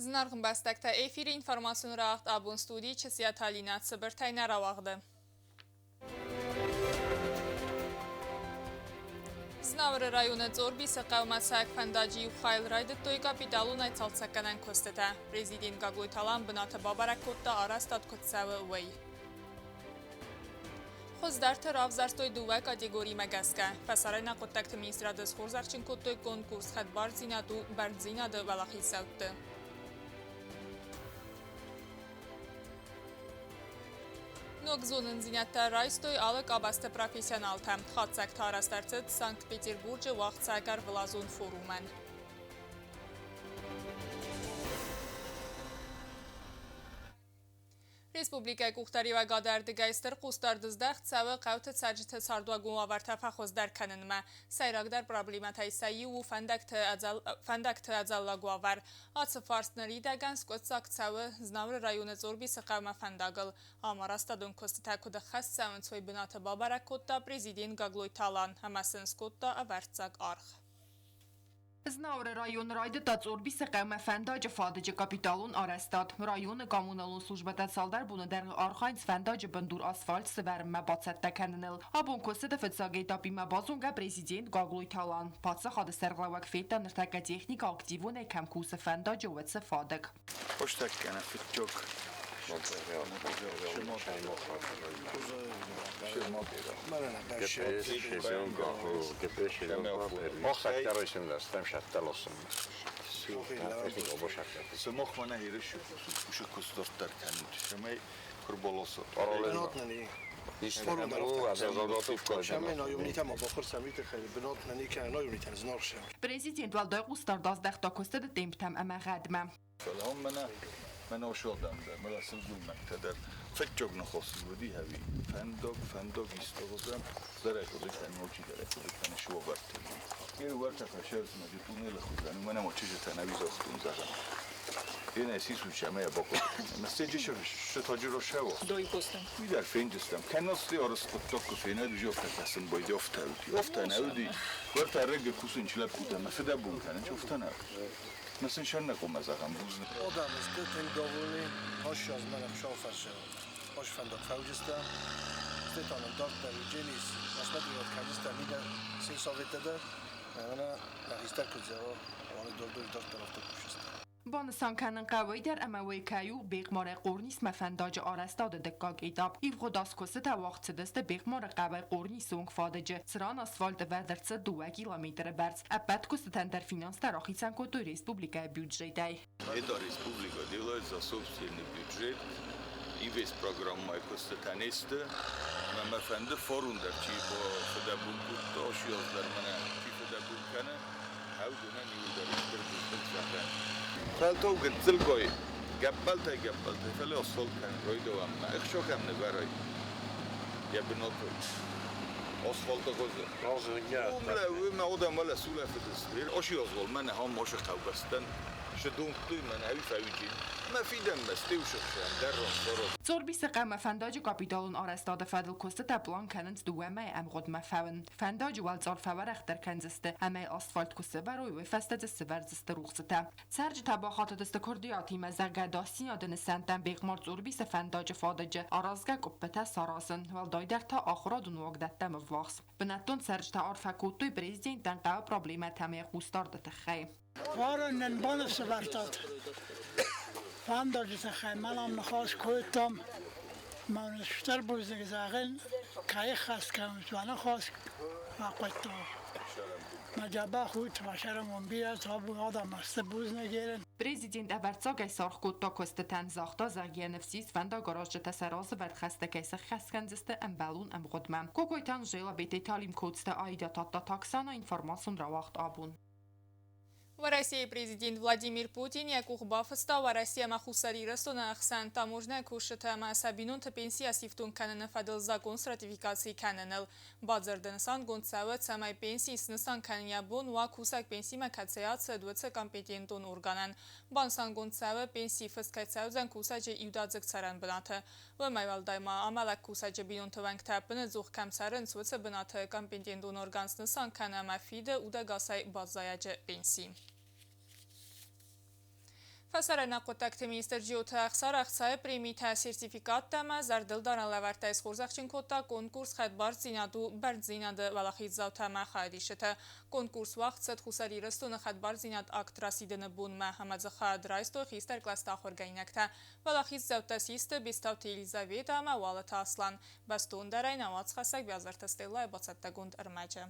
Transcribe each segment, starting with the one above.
Зынаргъ ӕмбӕстӕгтӕ, эфиры информацион рауагъд абон студийы Чысиаты Алинӕ цыбыртӕй нӕ рауагъды. Знауыры районы Цъорбисы хъӕумӕ цӕг фӕндаджы иу хайыл райдыдтой капиталонӕй цалцӕггӕнӕн куыстытӕ. Президент Гаглойты Алан бынаты бабӕрӕг кодта, арӕзтад куыд цӕуы, уый. Хуыздӕрты равзӕрстой дыууӕ категоримӕ гӕсгӕ. Фӕсарӕйнаг хъуыддӕгты министрады схорзӕхджын кодтой конкурс «Хӕдбардзинад у бӕрндзинады уӕлахиздзӕутты». Ног зонындзинӕдтӕ райстой алы къабӕзты профессионалтӕ. Хатдзӕгтӕ арӕзт ӕрцыд Санкт-Петербурджы уагъдцӕг ӕрвылазон форумӕн. Республикӕйы къухдариуӕгады ӕрдыгӕй стыр хъусдард здӕхт цӕуы хъӕуты цӕрджыты цардуагон уавӕртӕ фӕхуыздӕр кӕнынмӕ. Сӕйрагдӕр проблемӕтӕй сӕ иу у фӕндӕгты ӕдзӕллаг уавӕр. Ацы фарст ныридӕгӕн скъуыддзаг цӕуы Знауыры районы Цъорбисы хъӕумӕ фӕндагыл. Ам арӕзтадон куыстытӕ куыд ӕххӕст цӕуынц, уый бынаты бабӕрӕг кодта президент Гаглойты Алан ӕмӕ сын скодта ӕвӕрццаг аргъ. Знауыры районы райдыдта Цъорбисы хъӕумӕ фӕндаджы фадыджы капиталон арӕзтад. Районы коммуналон службӕтӕ цалдӕр боны дӕргъы архайынц фӕндаджы бындур асфальт сывӕрынмӕ бацӕттӕ кӕныныл. Абон куыстыты фыццаг этапимӕ базонгӕ президент Гаглойты Алан. Паддзахады сӕргълӕууӕг федта ныртӕккӕ техникӕ активонӕй кӕм кусы фӕндаджы уыцы фадыг. Постаккӕнӕ фыццаг. Президент уӕлдай хъусдард аздӕхта куыстыты темптӕм ӕмӕ гъӕдмӕ. Фӕлӕ мӕнӕ мӕнӕ осодам дӕр, мӕнӕ сылгоймӕгтӕ дӕр фыццаг ныхос уыди ӕви фӕндаг, фӕндаг истогъдзӕн, зӕрӕгъуыды кӕнын, очидӕр хъуыды кӕны суӕвӕрты. Еуӕртӕ фӕсӕрдзмӕджы туннелы хуызӕн, уымӕн ӕмӕ чызджытӕ нӕ уидзохтон зӕгъӕн. Ена сисуча ӕмӕ йӕ бакодта. Мӕстеджы сытаджы росӕво. Уый дӕр фенджыстӕм. Кӕннод арыз хъуыддаг куы фенӕд, уый офтӕ кӕсын бойди, офтӕ уыди. Офтӕ нӕ уыди. Уӕртӕ рӕггы кусын чи лӕппутӕ мӕ фыдӕбон кӕнын, офтӕ нӕ Мӕ сын сӕрнӕкъомӕ зӕгъӕм бузныг. Odamızda teng довольны, hoş yazmanak şoferse, hoş fendak fevciste, Stetanın dart derucelis, nasmediyot kendisi mida сельсоветede, мӕнӕ нахистӕр куыдзӕво, оны дордой дарт тарафта кушиста. Банысан кӕнын хъӕуы дӕр ӕмӕ уый кӕй у Бехъмарӕй Хъорнисмӕ фӕндаджы арӕзтады дыккаг этап. Ивгъуыд аз куыстытӕ уагъд цыдысты Бехъмары хъӕуӕй Хъорнисы онг фадыджы, цыран асфальт ӕвӕрд ӕрцыд 2 километры бӕрц. Ӕппӕт куыстытӕн дӕр финанстӕ рахицӕн кодтой республикӕйы бюджетӕй. Это республика делает за собственный бюджет. Инвестпрограммӕйы куыстытӕ не сты. Ӕмӕ мӕ фӕнды форум дӕр чи фыдӕбон кодта, ошиоз дӕр мӕнӕ чи фыдӕбон кӕны, ӕвдонӕн иуылдӕр стыр бузныг зӕгъӕн. Фӕлтау гыццылгай, гӕппӕлтӕй гӕппӕлтӕй, фӕлӕ асфальт кӕнын райдайӕм, ӕхсӕхӕм нывӕрай йӕ бынаты. Асфальты хуызы. Мӕ адӕм уӕлӕ сулӕфыдысты. Ошиозвол мӕнӕ хам мошы хъӕубӕстӕн сыдомдтой мӕнӕ ӕви фӕуиджин. Мӕ фидӕнмӕ стеусыхсӕн дӕр сорос. Цъорбисы хъӕумӕ фӕндаджы капиталон арӕзтады фӕдыл куыстытӕ план кӕнынц 2 мӕйы ӕмгъуыдмӕ фӕуын. Фӕндаджы уӕлцъар фӕуӕрӕхдӕр кӕндзысты ӕмӕ асфальт куы сӕвӕрой, уый фӕстӕ дзы сӕвӕрдзысты рухсытӕ. Цӕрджытӕ бахатыдысты куырдиатимӕ, зӕгъгӕ, ӕдасдзинады нысӕнттӕм Бехъмар-Цъорбисы фӕндаджы фадыджы аразгӕ къуыппытӕ саразын, уӕлдайдӕр та ахуырадон уагдӕттӕм ӕввахс. Бынӕттон цӕрджытӕ арфӕ кодтой президентӕн хъӕуы проблемӕтӕм йӕ хъусдарды тыххӕй. Фарон нын баныфсӕвӕрдтат фӕндаджы тыххӕй, мӕнӕн ныхас кодтам. Мӕн стыр бузныг зӕгъын, кӕй ӕххӕст кӕнут уӕ ныхас ракодта. Мӕ дзӕбӕх ут, уӕ сӕрӕн бирӕ табу адӕм сты бузныг ерын. Президент ӕвӕрццагӕй саргъ кодта куыстытӕн, загъта, зӕгъгӕ, ныфс ис, фӕндагаразджытӕ сӕ разывӕрд хӕстӕ кӕй сӕххӕст кӕндзысты ӕмбӕлон ӕмгъуыдмӕ. Кокойты Анжела, Бететы Алим, Коцты Аида, Татта Таксана, информацион рауагъд абон. Уӕрӕсейы президент Владимир Путин йӕ къух бафыста Уӕрӕсе ӕмӕ Хуссар Ирыстоны ӕхсӕн таможнӕйы кусджыты ӕмӕ сӕ бинонты пенси сифтонг кӕныны фӕдыл закон сратификаци кӕныныл. Бадзырды нысангонд цӕуы, цӕмӕй пенси снысан кӕнын йӕ бон уа кусӕг пенсимӕ кӕцӕй ацыд, уыцы компетентон органӕн. Банысангонд цӕуы, пенси фыст кӕй цӕудзӕн кусӕджы иудадзыг цӕрӕн бынаты. Уымӕй уӕлдай ма амӕлӕг кусӕджы бинонты уӕнгтӕ ӕппынӕдзух кӕм цӕрынц, уыцы бынаты компетентон орган снысан кӕны ӕмӕ фиды удӕгасӕй баззайӕджы пенси. Фӕсарӕйнаг хъуыддӕгты министр Джиоты Ӕхсар ӕхцайы премитӕ, сертификаттӕ ӕмӕ зӕрдылдарӕн лӕвӕрттӕй схорзӕхджын кодта конкурс «Хӕдбардзинад у бӕрндзинад-ы уӕлахиздзаутӕ ӕмӕ хайадисджытӕ. Конкурс уагъд цыд Хуссар Ирыстоны хӕдбардзинад акт расидыны бонмӕ ӕмӕ дзы хайад райстой хистӕр кълӕсты ахуыргӕнинӕгтӕ. Уӕлахиздзӕуттӕ систы Бестауты Елизаветӕ ӕмӕ Уалыты Аслан. Бӕстондӕрӕй нӕ уацхӕссӕг Биазырты Стеллайы бацӕттӕгонд ӕрмӕджы.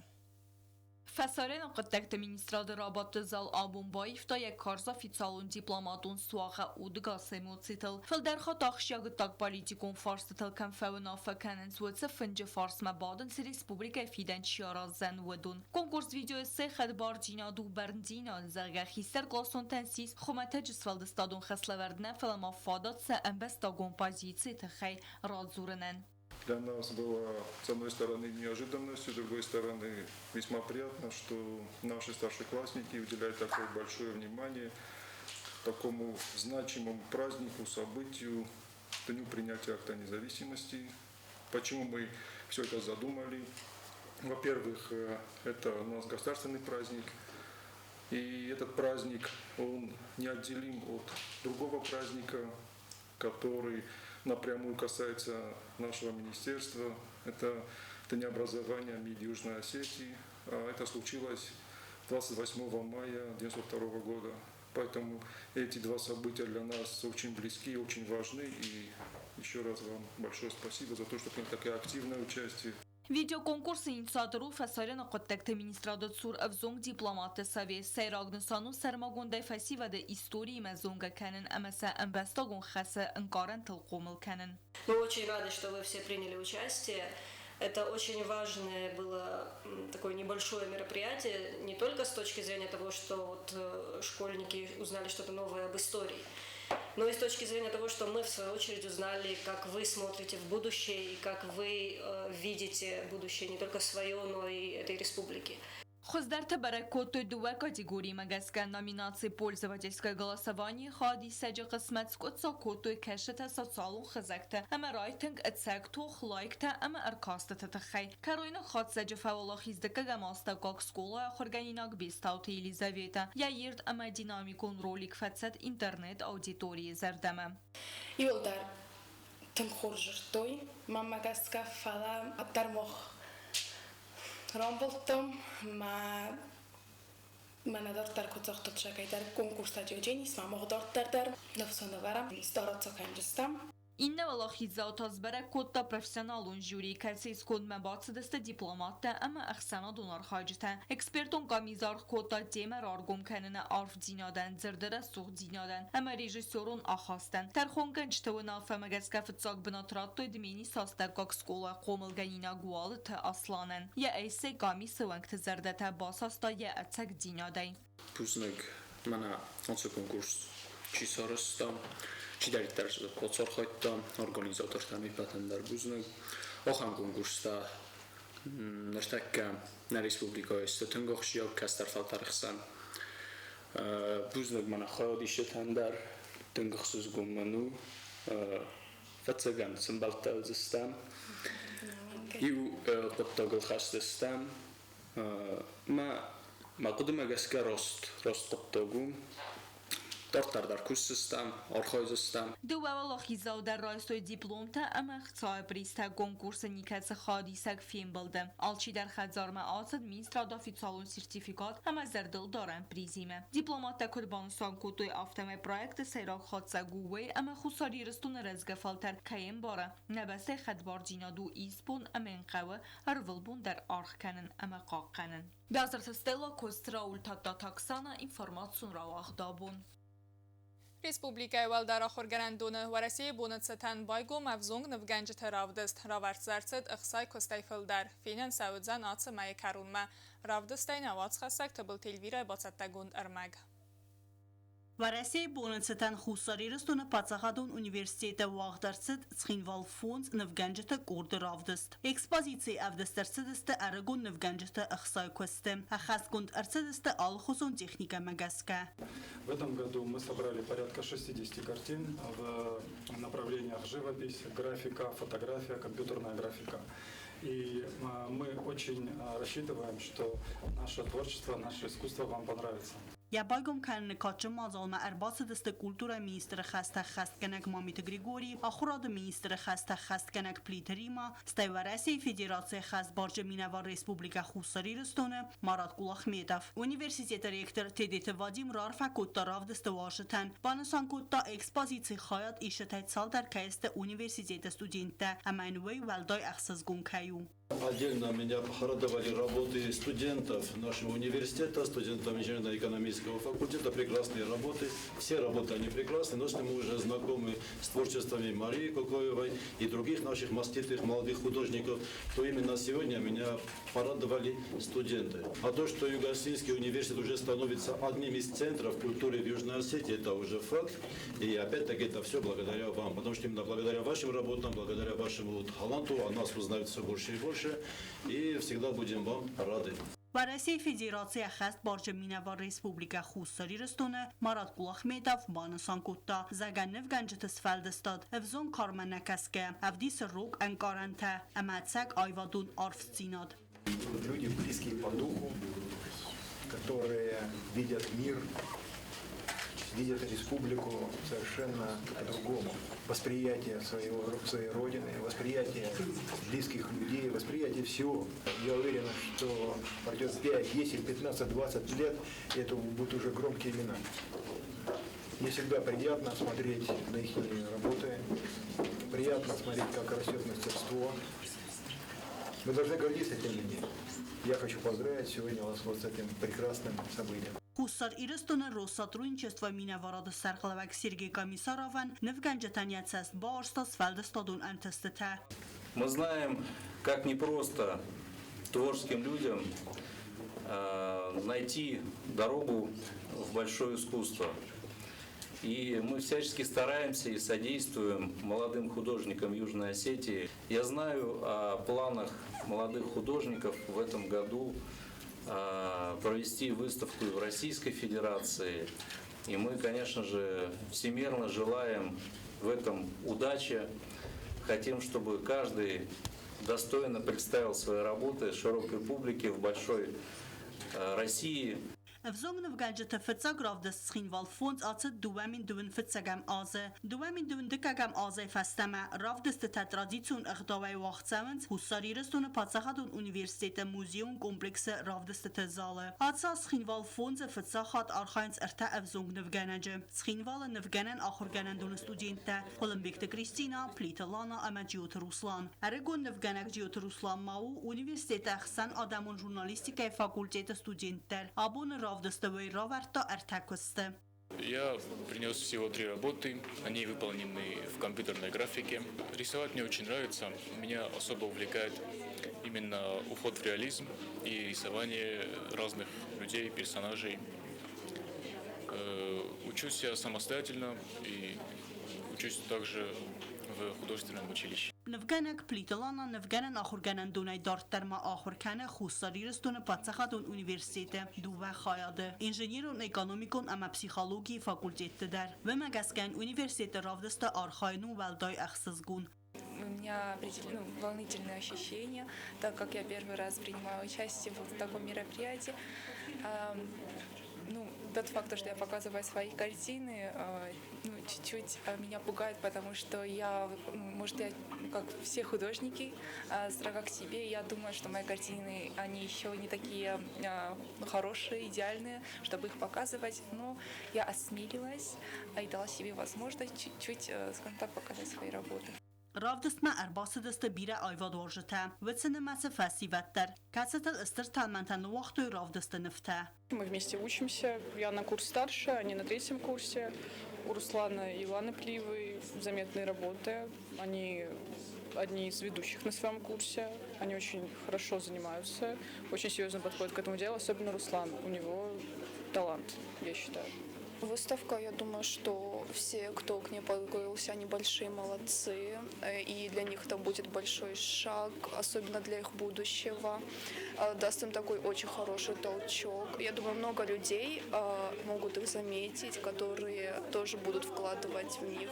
Фӕсарӕйнаг хъуыддӕгты министрады рабадты зал абон баивта йӕ карз официалон дипломатон суагъӕ удыгас эмоцитыл. Фылдӕр хатт ахсджиаг ӕддагполитикон фарстытыл кӕм фӕуынаффӕ кӕнынц, уыцы фынджы фарсмӕ бадынц республикӕйы фидӕн чи араздзӕн, уыдон. Конкурс видеоэссе «Хӕдбардзинад у бӕрндзинад», зӕгъгӕ, хистӕркъласонтӕн ссис хуымӕтӕджы сфӕлдыстадон хӕслӕвӕрд нӕ, фӕлӕ ма фадат сӕ ӕмбӕстагон позицийы тыххӕй радзурынӕн. Для нас было, с одной стороны, неожиданностью, с другой стороны, весьма приятно, что наши старшеклассники уделяют такое большое внимание такому значимому празднику, событию, Дню принятия акта независимости. Почему мы все это задумали? Во-первых, это у нас государственный праздник, и этот праздник, он неотделим от другого праздника, который напрямую касается нашего министерства. Это День образования МИД Южной Осетии. Это случилось 28 мая 1992 года. Поэтому эти два события для нас очень близки, очень важны. И еще раз вам большое спасибо за то, что приняли такое активное участие. Видеоконкурсы инициатор у Фӕсарӕйнаг хъуыддӕгты министрады цур ӕвзонг дипломатты совет. Сӕйраг нысан у сӕрмагондӕй фӕсивӕды историимӕ зонгӕ кӕнын ӕмӕ сӕ ӕмбӕстагон хӕсы ӕнкъарӕнтыл хъомыл кӕнын. Мы очень рады, что вы все приняли участие. Это очень важное было такое небольшое мероприятие, не только с точки зрения того, что вот школьники узнали что-то новое об истории, но и с точки зрения того, что мы, в свою очередь, узнали, как вы смотрите в будущее и как вы видите будущее не только свое, но и этой республики. Хуыздӕрты бӕрӕг кодтой дыууӕ категоримӕ гӕсгӕ номинаци «Пользовательское голосование» хайадисӕджы хъысмӕт скъуыддзаг кодтой кӕсджытӕ социалон хызӕгты ӕмӕ райтынг ӕцӕг тох лайктӕ ӕмӕ ӕркастыты тыххӕй. Кӕройнаг хатдзӕджы фӕуӕлахиз дыккӕгӕм астӕуккаг скъолайы ахуыргӕнинаг Бестауты Елизаветӕ. Йӕ ирд ӕмӕ динамикон ролик фӕцыд интернет-аудиторийы зӕрдӕмӕ. Иуылдӕр тынг хорз дзырдтой, мӕнмӕ гӕсгӕ, фӕлӕ дӕр мах рамбылдтам мӕ мӕнӕ дарддӕр куыд загътат, сӕгӕйдӕр конкурстӕ Джедженис, ма мах дарддӕр дӕр ныфс ӕвӕрӕм, стараться кӕнджыстӕм. Иннӕ уӕлахиздзау та сбӕрӕг кодта профессионалон жюри, кӕцыйы скондмӕ бацыдысты дипломаттӕ ӕмӕ ӕхсӕнадон архайджытӕ. Экспертон къамис аргъ кодта темӕ раргом кӕныны арфдзинадӕн, дзырды рӕсугъддзинадӕн ӕмӕ режиссерон ахастӕн. Тӕрхонгӕнджыты уынаффӕмӕ гӕсгӕ фыццаг бынат радтой Дменисы астӕуккаг скъолайы хъомылгӕнинаг Уалыты Асланӕн. Йӕ эссе къамисы уӕнгты зӕрдӕтӕ басаста йӕ ӕцӕгдзинадӕй. Бузныг, мӕнӕ ацы конкурс чи сарӕзта, чидӕриддӕр дзы бацархайдта, организатортӕн ӕппӕтӕн дӕр бузныг. Ахӕм конкурстӕ ныртӕккӕ нӕ республикӕйы сты тынг ахсджиаг кӕстӕр фӕлтӕры хсӕн. Бузныг мӕнӕ хайадисджытӕн дӕр, тынг ӕхсызгон мын у. Фӕццӕгӕн сымбӕлттӕ уыдзыстӕм. Иу хъуыддагыл хӕсдзыстӕм. Мӕ мӕ хъуыдымӕ гӕсгӕ раст раст хъуыддаг у. Дарддӕр дӕр кусдзыстӕм, архайдзыстӕм. Дыууӕ уӕлахиздзау дӕр райстой дипломтӕ ӕмӕ ӕхцайы призтӕ конкурсы никӕцы хайадисӕг фембӕлды. Алчидӕр хӕдзармӕ ацыд министрады официалон сертификат ӕмӕ зӕрдылдарӕн призимӕ. Дипломаттӕ куыд банысан кодтой, афтӕмӕй проекты сӕйраг хатдзӕг у уый, ӕмӕ Хуссар Ирыстоны рӕзгӕ фӕлтӕр кӕй ӕмбары, нӕ бӕстӕйы хӕдбардзинад у исбон ӕмӕ йын хъӕуы ӕрвылбон дӕр аргъ кӕнын ӕмӕ хъахъхъӕнын. Бязырты Стелла, Коцты Рауль, Тадтаты Оксана, информацион рауагъд абон. Республикӕйы уӕлдӕр ахуыргӕнӕндоны Уӕрӕсейы боны цытӕн байгом ӕвзонг нывгӕнджыты равдыст. Равӕрд дзы ӕрцыд 60 куыстӕй фылдӕр. Фенӕн сӕ уыдзӕн ацы мӕйы кӕронмӕ. Равдыстӕй нӕ уацхӕссӕг Тыбылты Эльвирӕйы бацӕттӕгонд ӕрмӕг. Уӕрӕсейы боны цытӕн Хуссар Ирыстоны паддзахадон университеты уагъд ӕрцыд Цхинвал фондз нывгӕнджыты къорды равдыст. Экспозицийы ӕвдыст ӕрцыдысты ӕрыгон нывгӕнджыты 60 куысты. Ӕххӕстгонд ӕрцыдысты алыхуызон техникӕмӕ гӕсгӕ. В этом году мы собрали порядка 60 картин в направлениях живопись, графика, фотография, компьютерная графика. И мы очень рассчитываем, что наше творчество, наше искусство вам понравится. Йӕ байгом кӕныны кадджын мадзалмӕ ӕрбацыдысты культурӕйы министры хӕстӕ ӕххӕстгӕнӕг Мамиты Григорий, ахуырады министры хӕстӕ ӕххӕстгӕнӕг Плиты Рима, стӕй Уӕрӕсейы Федерацийы хӕстбарджын минӕвар Республикӕ Хуссар Ирыстоны Марат Кулахметов. Университеты ректор Тедеты Вадим раарфӕ кодта равдысты уазджытӕн, банысан кодта, экспозицийы хайад исджытӕй цалдӕр кӕй сты университеты студенттӕ ӕмӕ йын уый уӕлдай ӕхсызгон кӕй у. Отдельно меня порадовали работы студентов нашего университета, студентов инженерно-экономического факультета. Прекрасные работы. Все работы, они прекрасны, но если мы уже знакомы с творчествами Марии Кокоевой и других наших маститых молодых художников, то именно сегодня меня порадовали студенты. А то, что Юго-Осетинский университет уже становится одним из центров культуры в Южной Осетии, это уже факт. И опять-таки это все благодаря вам, потому что именно благодаря вашим работам, благодаря вашему таланту о нас узнают все больше и больше, и всегда будем вам рады. Уӕрӕсейы Федерацийы ӕххӕстбарджын минӕвар Республикӕ Хуссар Ирыстоны Марат Кулахметов банысан кодта, зӕгъгӕ, нывгӕнджыты сфӕлдыстад, ӕвзонг кармӕ нӕ кӕсгӕ, ӕвдисы рог ӕнкъарӕнтӕ ӕмӕ ӕцӕг аивадон арфдзинад. Люди близкие по духу, которые видят мир, видят республику совершенно по-другому. Восприятие своего, своей родины, восприятие близких людей, восприятие всего. Я уверен, что пройдет 5, 10, 15, 20 лет, и это будут уже громкие имена. Мне всегда приятно смотреть на их работы, приятно смотреть, как растет мастерство. Мы должны гордиться этими людьми. Я хочу поздравить сегодня вас вот с этим прекрасным событием. Хуссар Ирыстоны Россотрудничество минӕварады сӕргълӕууӕг Сергей Комиссаровӕн нывгӕнджытӕн йӕ цӕст бауарзта сфӕлдыстадон ӕнтыстытӕ. Мы знаем, как непросто творческим людям найти дорогу в большое искусство. И мы всячески стараемся и содействуем молодым художникам Южной Осетии. Я знаю о планах молодых художников в этом году провести выставку и в Российской Федерации. И мы, конечно же, всемерно желаем в этом удачи. Хотим, чтобы каждый достойно представил свои работы широкой публике в большой России. Ӕвзонг нывгӕнджыты фыццаг равдыст Цхинвал фондз ацыд 2021 фыццӕгӕм азы. 2021 дыккӕгӕм азӕй фӕстӕмӕ равдыстытӕ традицион ӕгъдауӕй уагъд цӕуынц Хуссар Ирыстоны паддзахадон университеты музейон комплексы равдыстыты залы. Ацы аз Цхинвал фондзы фыццаг хатт архайынц ӕртӕ ӕвзонг нывгӕнӕджы, Цхинвалы нывгӕнӕн ахуыргӕнӕндоны студенттӕ Хъуылымбегты Кристина, Плиты Лана ӕмӕ Джиоты Руслан. Ӕрыгон нывгӕнӕг Джиоты Руслан ма у университеты ӕхсӕнадӕмон журналистикӕйы факультеты студент дӕр. Абоны равдысты уый равӕрдта ӕртӕ куысты. Я принес всего три работы. Они выполнены в компьютерной графике. Рисовать мне очень нравится. Меня особо увлекает именно уход в реализм и рисование разных людей, персонажей. Учусь я самостоятельно и учусь также в художественном училище. Нывгӕнӕг Плиты Лана нывгӕнӕн ахуыргӕнӕндонӕй дарддӕр ма ахуыр кӕны Хуссар Ирыстоны паддзахадон университеты дыууӕ хайады, инженерон-экономикон ӕмӕ психологийы факультетты дӕр. Уымӕ гӕсгӕ йын университеты равдысты архайын у уӕлдай ӕхсызгон. У меня, ну, волнительные ощущения, так как я первый раз принимаю участие в таком мероприятии. Ну, тот факт, что я показываю свои картины, ну, чуть-чуть меня пугает, потому что я, ну, может, я, как все художники, строга к себе, я думаю, что мои картины, они еще не такие, ну, хорошие, идеальные, чтобы их показывать, но я осмелилась и дала себе возможность чуть-чуть, скажем так, показать свои работы. Равдыстмӕ ӕрбацыдысты бирӕ аивадуарзджытӕ, уыцы нымӕцы фӕсивӕд дӕр, кӕцытыл стыр тӕлмӕнтӕ ныууагътой равдысты нывтӕ. Мы вместе учимся. Я на курс старше, они на третьем курсе. У Руслана и Ланы Пливы заметные работы. Они одни из ведущих на своем курсе. Они очень хорошо занимаются, очень серьезно подходят к этому делу, особенно Руслан. У него талант, я считаю. Выставка, я думаю, что все, кто к ней подготовился, они большие молодцы, и для них это будет большой шаг, особенно для их будущего. Даст им такой очень хороший толчок. Я думаю, много людей могут их заметить, которые тоже будут вкладывать в них.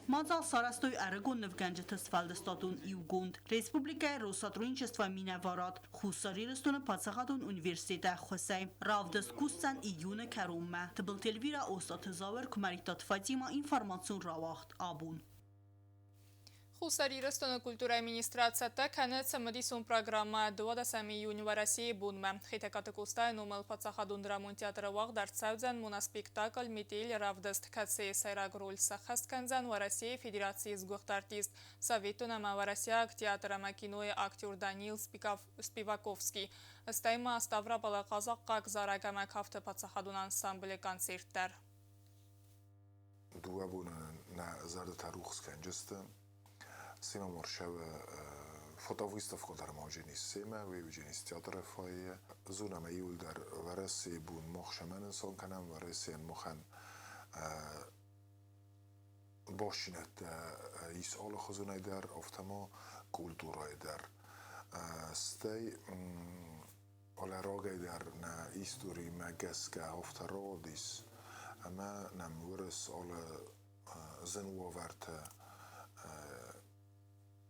Мадзал сарӕзтой ӕрыгон нывгӕнджыты сфӕлдыстадон иугонд, республикӕйы Россотрудничество минӕварад, Хуссар Ирыстоны паддзахадон университеты ӕххуысӕй. Равдыст кусдзӕн июны кӕронмӕ. Тыбылты Эльвирӕ, Остъаты Зауыр, Куымӕридтаты Фатимӕ, информацион рауагъд «Абон». Хуссар Ирыстоны культурӕйы министрад цӕттӕ кӕны цымыдисон программӕ 12 июнь Уӕрӕсейы бонмӕ. Хетӕгкаты Къостайы номыл паддзахадон драмон театры уагъд ӕрцӕудзӕн моноспектакль «Метель» равдыст, кӕцыйы сӕйраг роль сӕххӕст кӕндзӕн Уӕрӕсейы Федерацийы сгуыхт артист, советон ӕмӕ уӕрӕсейаг театр ӕмӕ кинойы актер Даниил Спиваковский. Стӕй ма Ставрополы хъазахъхъаг зарӕг ӕмӕ кафты паддзахадон ансамблы концерт дӕр. Дыууӕ боны нӕ зӕрдӕтӕ рухс кӕнджысты. Сема Моршеве фотовыставка дӕр ма уыдженис семӕ, уый уыдженис театры фойе. Зонӕм иуылдӕр Уӕрӕсейы бон мах сӕмӕ нысан кӕнӕм, Уӕрӕсейӕн махӕн бастдзинӕдтӕ ис алыхуызонӕй дӕр, афтӕ ма культурӕйы дӕр. Стӕй фӕлӕ рагӕй дӕр нӕ историмӕ гӕсгӕ афтӕ рауадис, ӕмӕ нӕм уырыс алы зын уавӕрты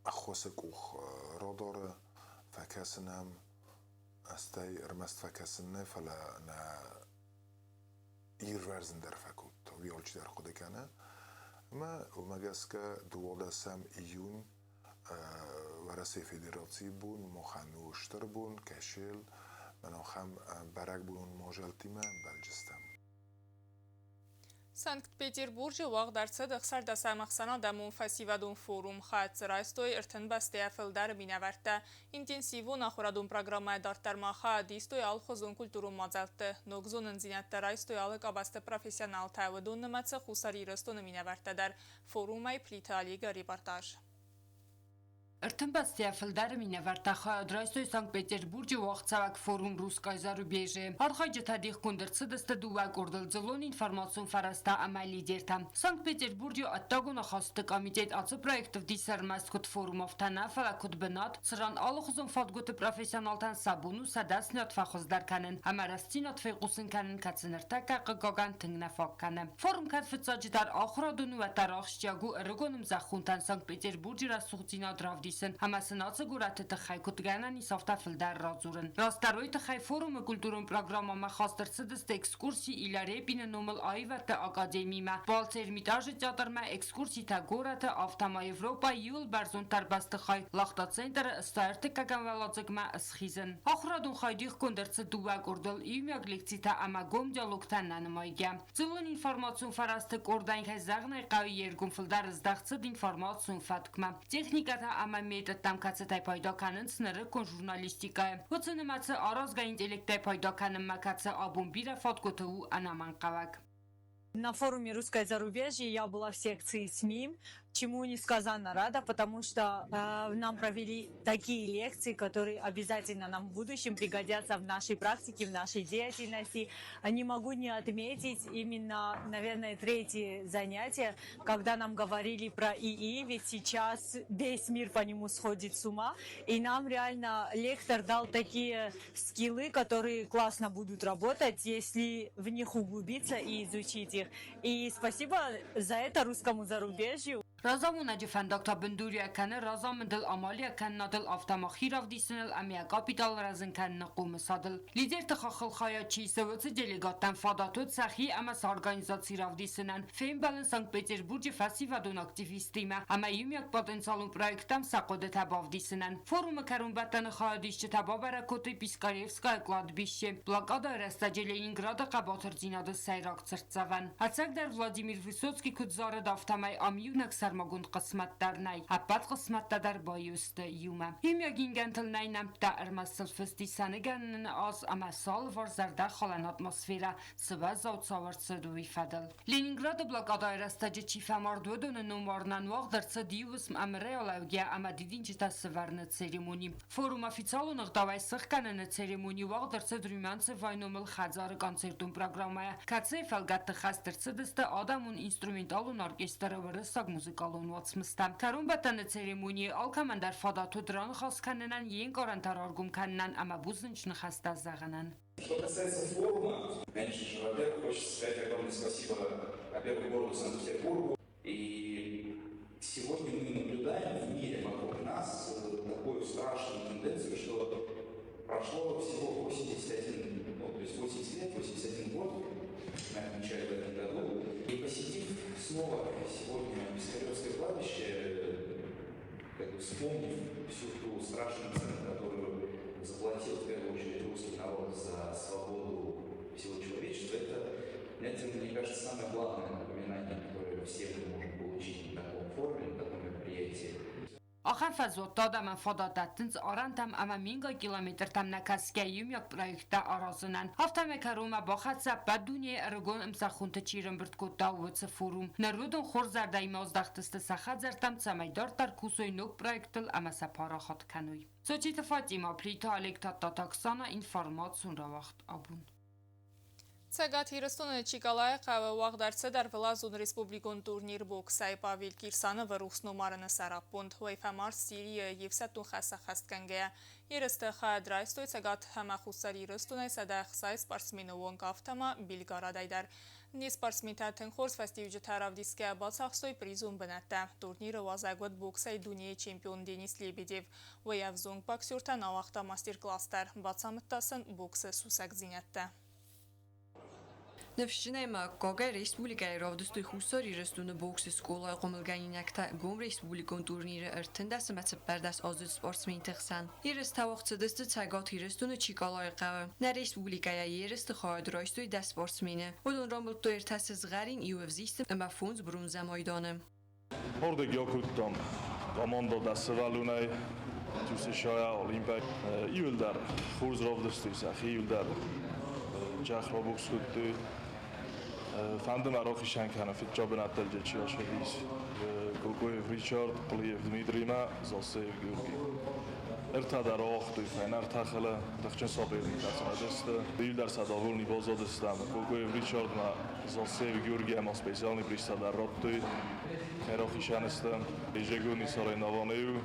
ӕххуысы къух радары, фӕкӕсы нӕм, стӕй ӕрмӕст фӕкӕсын нӕ, фӕлӕ нӕ ирвӕзын дӕр фӕкодта, уый алчидӕр хъуыды кӕны. Ӕмӕ уымӕ гӕсгӕ 12 июнь Уӕрӕсейы Федерацийы бон махӕн у стыр бон, кӕсел, мӕн ахӕм бӕрӕгбонон мадзӕлттимӕ ӕмбӕлджыстӕм. Санкт-Петербурджы уагъд ӕрцыд 16-ӕм ӕхсӕнадӕмон фӕсивӕдон форум. Хайад дзы райстой 30 бӕстӕйӕ фылдӕр минӕвӕрттӕ. Интенсивон ахуырадон программӕйӕ дарддӕр ма хайад истой алыхуызон культурон мадзӕлтты. Ног зонындзинӕдтӕ райстой алы къабӕзты профессионалтӕ, уыдон нымӕцы Хуссар Ирыстоны минӕвӕрттӕ дӕр. Форумӕй Плиты Олегы репортаж. 30 бӕстӕйӕ фылдӕры минӕвӕрттӕ хайад райстой Санкт-Петербурджы уагъдцӕуӕг форум «Русское зарубежье». Архайджытӕ дихгонд ӕрцыдысты дыууӕ къордыл дзыллон информацион фӕрӕзтӕ ӕмӕ лидертӕ. Санкт-Петербурджы ӕддагон ахастыты комитет ацы проекты вдисы ӕрмӕст куыд форум, афтӕ нӕ, фӕлӕ куыд бынат, цыран алыхуызон фадгуыты профессионалтӕн сӕ бон у сӕ дӕсныйад фӕхуыздӕр кӕнын ӕмӕ рӕстдзинад фехъусын кӕнын, кӕцы ныртӕккӕ, хъыгагӕн, тынг нӕ фаг кӕны. Форум кӕд фыццаджыдӕр ахуырадон у, уӕддӕр ахсджиаг у ӕрыгон ӕмзӕххонтӕн Санкт-Петербурджы рӕсугъддзинад равдисын ӕмӕ сын ацы горӕты тыххӕй куыд гӕнӕн ис, афтӕ фылдӕр радзурын. Растдӕр уый тыххӕй форумы культурон программӕмӕ хаст ӕрцыдысты экскурси Илья Репины номыл аивӕдты академимӕ, балц Эрмитажы театрмӕ, экскурситӕ горӕты, афтӕ ма Европӕйы иуыл бӕрзонддӕр бӕстыхай Лахта-центры 131-ӕм уӕладзыгмӕ схизын. Ахуырадон хай дихгонд ӕрцыд дыууӕ къордыл, иумиаг лекцитӕ ӕмӕ гом диалогтӕ нӕ нымайгӕ. Дзыллон информацион фӕрӕзты къордӕн кӕй зӕгъын ӕй хъӕуы, йе ргом фылдӕр здӕхт цыд информацион фӕткмӕ. Техникӕтӕ ӕмӕ методтӕм, кӕцытӕй пайда кӕнынц нырыккон журналистикӕйы, уыцы нымӕцы аразгӕ интеллектӕй пайда кӕнынмӕ, кӕцы абон бирӕ фадгуыты у ӕнӕмӕнгхъӕуӕг. На форуме «Русское зарубежье» я была в секции СМИ, чему несказанно рада, потому что нам провели такие лекции, которые обязательно нам в будущем пригодятся в нашей практике, в нашей деятельности. Не могу не отметить именно, наверное, третье занятие, когда нам говорили про ИИ, ведь сейчас весь мир по нему сходит с ума, и нам реально лектор дал такие скиллы, которые классно будут работать, если в них углубиться и изучить их. И спасибо за это русскому зарубежью. Разамонӕджы фӕндӕгтӕ бындуриуӕг кӕны разамындыл, амалиуӕг кӕнынадыл, афтӕ ма хи равдисыныл ӕмӕ йӕ капитал рӕзын кӕныны хъомысадыл. Лидерты хаххыл хайад чи исы, уыцы делегаттӕн фадат уыд сӕхи ӕмӕ сӕ организаци равдисынӕн, фембӕлын Санкт-Петербурджы фӕсивӕдон активисттимӕ ӕмӕ иумиаг потенциалон проекттӕм сӕ хъуыдытӕ бавдисынӕн. Форумы кӕронбӕттӕны хайадисджытӕ бабӕрӕг кодтой Пискаревское кладбище, блокадӕйы рӕстӕджы Ленинграды хъӕбатырдзинады сӕйраг цыртдзӕвӕн. Ӕцӕгдӕр Владимир Высоцкий куыд зарыд, афтӕмӕй ам иунӕг сӕрмагонд хъысмӕт дӕр нӕй, ӕппӕт хъысмӕттӕ дӕр баиу сты иумӕ. Иумиаг ингӕнтыл нӕй нӕмттӕ, ӕрмӕст сыл фыст ис сӕныгӕныны аз ӕмӕ сӕ алыварс зӕрдӕхалӕн атмосферӕ цы уӕззау цау ӕрцыд, уый фӕдыл. Ленинграды блокадӕйы рӕстӕджы чи фӕмард, уыдоны номарынӕн уагъд ӕрцыд иу уысм ӕмырӕй алӕугӕ ӕмӕ дидинджытӕ сӕвӕрыны церемони. Форум официалон ӕгъдауӕй сыхгӕныны церемони уагъд ӕрцыд Румянцевайы номыл хӕдзары концертон программӕйӕ, кӕцыйы фӕлгӕтты хӕст ӕрцыдысты адӕмон инструменталон оркестры уырыссаг музыкалон уацмыстӕ. Кӕронбӕттӕны церемонийы алкӕмӕн дӕр фадат уыд раныхас кӕнынӕн, йе нкъарӕнтӕ раргом кӕнынӕн ӕмӕ бузныджы ныхӕстӕ зӕгъынӕн. Что касается форума, конечно же, во-первых, хочется сказать огромное спасибо, во-первых, городу Санкт-Петербургу. И сегодня мы наблюдаем в мире вокруг нас такую страшную тенденцию, что прошло всего 81, ну, то есть 80 лет, 81 год, мы отмечали в этом году. И посетив снова сегодня Пискаревское кладбище, как бы вспомнив всю ту страшную цену, которую заплатил в первую очередь русский народ за свободу всего человечества, это, мне кажется, самое главное напоминание, которое все мы можем получить на таком форуме, на таком мероприятии. Ахӕм фӕзуӕттӕ адӕмӕн фадат дӕттынц арӕнтӕм ӕмӕ мингай километртӕм нӕкӕсгӕ иумиаг проекттӕ аразынӕн. Афтӕмӕй кӕронмӕ бахӕццӕ ӕппӕт дунейы ӕрыгон ӕмзӕххонты чи ӕрӕмбырд кодта, уыцы форум. Ныр уыдон хорз зӕрдӕимӕ аздӕхтысты сӕ хӕдзӕрттӕм, цӕмӕй дарддӕр кусой ног проекттыл ӕмӕ сӕ парахат кӕной. Цоциты Фатимӕ, Плиты Олег, Тадтаты Оксана, информацион рауагъд абон. Цӕгат Ирыстоны Чиколайы хъӕуы уагъд ӕрцыд ӕрвылазон республикон турнир боксӕй Павел Кирсановы рухс номарыны сӕраппонд. Уый фӕмард Сирийы йе фсӕддон хӕс ӕххӕстгӕнгӕйӕ. Ерысты хайад райстой Цӕгат ӕмӕ Хуссар Ирыстонӕй 160 спортсмены онг, афтӕ ма Белгородӕй дӕр. Не спортсментӕ тынг хорз фӕстиуджытӕ равдисгӕйӕ бацахстой призон бынӕттӕ. Турниры уазӕг уыд боксӕй дунейы чемпион Денис Лебедев. Уый ӕвзонг боксертӕн ауагъта мастер-класс дӕр, бацамыдта сын боксы сусӕгдзинӕдтӕ. Ныфсджынӕй ма аккагӕй республикӕйы равдыстой Хуссар Ирыстоны боксы скъолайы хъомылгӕнинӕгтӕ гом республикон турниры 13 ӕмӕ 14 аздзыд спортсменты хсӕн. Ерыстӕ уагъд цыдысты Цӕгат Ирыстоны Чиколайы хъӕуы. Нӕ республикӕйӕ ерысты хайад райстой 10 спортсмены. Уыдон рамбылдтой ӕртӕ сызгъӕрин, иу ӕвзист ӕмӕ фондз бронзӕ майданы. Hordeg jakuttam команда дӕсывӕллонӕй ДЮСШ-йӕ Олимпӕй. Иуылдӕр хорз равдыстой сӕхи, иуылдӕр джах рабокс кодтой. Фӕнды мӕ рахицӕн кӕнын фыццаг бынӕттӕ чи ацыдис Гогоев Ричард, Хъуылиев Дмитримӕ, Зассеев Георгий. Ӕртӕ дӕр ауагътой фӕйнӕ ӕртӕ хылы, тыхджын соперниктӕ сын уыдысты. Иуылдӕр сӕ довольный баззадыстӕм. Гогоев Ричардмӕ, Зассеев Георгий ӕмӕ специальный призтӕ дӕр радтой. Кӕй рахицӕн сты ежегодный соревнование-иу.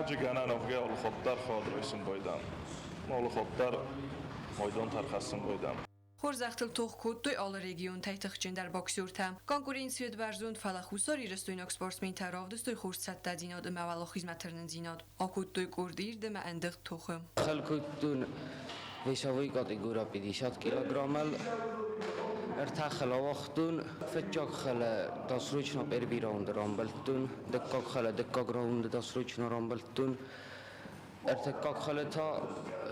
Аджы гӕнӕн уӕвгӕ алыхатт дӕр хайад райсын байдам. Алыхатт дӕр майдантӕ ӕрхӕссын байдам. Хорзӕхтыл тох кодтой алы регионтӕй тыхджындӕр боксертӕ. Конкуренци уыд бӕрзонд, фӕлӕ хуссарирыстойнаг спортсментӕ равдыстой хорз цӕттӕдзинад ӕмӕ уӕлахизмӕ тырнындзинад. Акодтой къорд ирд ӕмӕ ӕндыгъд тохы. Хыл кодтон весовой категория 50 килограммыл. Ӕртӕ хыл ауагътон. Фыццаг хылы досрочно первый раунд рамбылдтон, дыккаг хылы дыккаг раунды досрочно рамбылдтон. Ӕртыккаг хылы та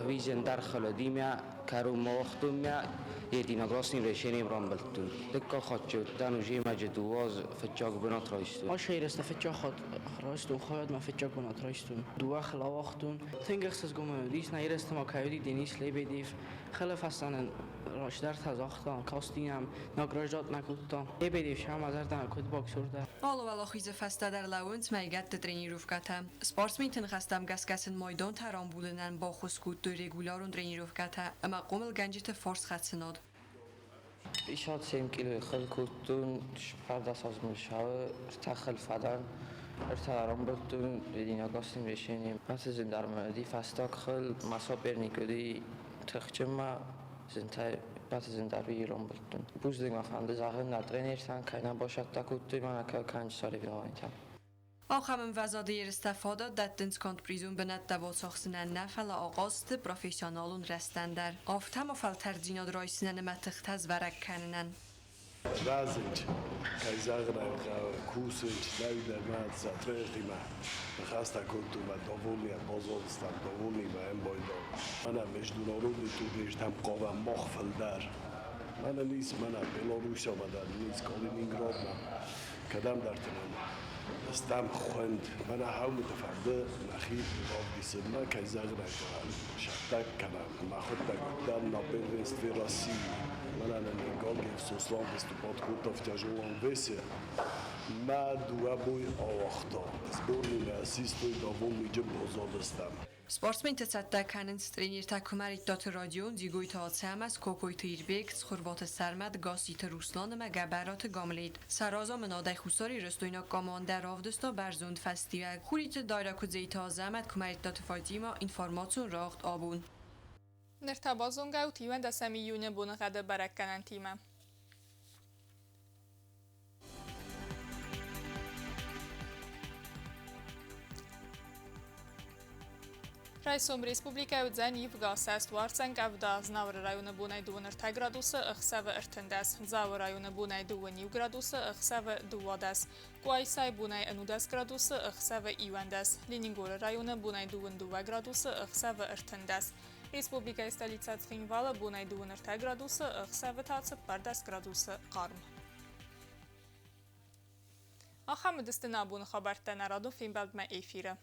визендар хылы димӕ кӕронмӕ уагътон мӕ единогласным решением рамбылдтон. Дыккаг хатт уыдтӕн уже мӕджы дыууӕ фыццаг бынат райстон. Ашы ерысты фыццаг хатт райстон хайад мӕ фыццаг бынат райстон. Дыууӕ хыл ауагътон. Тынг ӕхсызгон мын уыдис, нӕ ерысты ма кӕй уыди Денис Лебедев. Хылы фӕстӕ нын раздӕр та загъта, касти нӕм, награждат нӕ кодта. Лебедев сӕм зӕрдӕмӕ куыд боксер дӕ. Алы уӕлахизы фӕстӕ дӕр лӕууынц мӕйгӕтты тренировкӕтӕ. Спортсменты ныхӕстӕм гӕсгӕ сын майдантӕ рамбулынӕн баххуыс кодтой регулярон тренировкӕтӕ ӕмӕ хъомылгӕнджыты фарсхӕцынад. 57 килойы хыл кодтон, 14 азмыл сауы, ӕртӕ хыл фӕдӕн, ӕртӕ рамбылдтон единогласным решением. Ацы зындар мын уыди фӕстаг хыл, мӕ соперник уыди тыхджын мӕ зынтӕй ӕппӕты зындӕр уый рамбылдтон. Бузныг мӕ фӕнды зӕгъын нӕ тренертӕн, кӕй нӕ басӕттӕ кодтой мӕнӕ кӕнджы соревнованийтӕм. Ахӕм ӕмвӕзады ерыстӕ фадат дӕттынц канд призон бынӕттӕ бацахсынӕн нӕ, фӕлӕ ахъазты профессионалон рӕзтӕн дӕр. Афтӕ ма фӕлтӕрддзинад райсынӕн ӕмӕ тыхтӕ сбӕрӕг кӕнынӕн. Рӕзынц, кӕй зӕгъын ӕй хъӕуы, кусынц, нӕуидӕр мӕ сӕ тренертимӕ ныхӕстӕ кодтой мӕ довольный баззадыстӕм, довольный мӕ ӕмбайдон. Мӕнӕ международный турниртӕм хъавӕм мах фылдӕр. Мӕнӕн ис мӕнӕ Белоруссиямӕ дӕр ис Калининградмӕ, кӕдӕмдӕрты нын стӕм хуынд. Мӕнӕ хӕумыты фӕнды нӕхи равдисынмӕ, кӕй зӕгъын ӕй хъӕуы, сӕттӕг кӕнӕм. Мӕхуыдтӕг уыдтӕн на первенстве России. Мӕнӕ нын Гагев Сослан выступать кодта в тяжелом весе. Мӕ дыууӕ бой ауагъта. Сборныймӕ систой довольный джын баззадыстӕм. Спортсментӕ цӕттӕ кӕнынц тренертӕ Куымӕридтаты Родион, Дзигойты Ацӕмӕз, Кокойты Ирбег, Цхуырбаты Сӕрмӕт, Гасситы Руслан ӕмӕ Гӕбӕраты Гамлет. Сӕ разамынадӕй хуссарирыстойнаг командӕ равдыста бӕрзонд фӕстиуӕг. Хуриты Дайра, Куыдзеты Азӕмӕт, Куымӕридтаты Фатимӕ, информацион рауагъд абон. Ныр та базонгӕ ут 11 июны боныгъӕды бӕрӕггӕнӕнтимӕ. Райсом республикӕйы уыдзӕн ивгӕ сӕст, уардзӕн къӕвда. Знауыры районы бонӕй 23 градусы, ӕхсӕвы 13. Дзауы районы бонӕй 21 градусы, ӕхсӕвы 12. Къуайсайы бонӕй 11 градусы, ӕхсӕвы 11. Ленингоры районы бонӕй 22 градусы, ӕхсӕвы 13. Республикӕйы столицӕ Цхинвалы бонӕй 23 градусы, ӕхсӕвы та 14 градусы хъарм. Ахӕм уыдысты нӕ абоны хабӕрттӕ. Нӕ радон фембӕлдмӕ эфиры.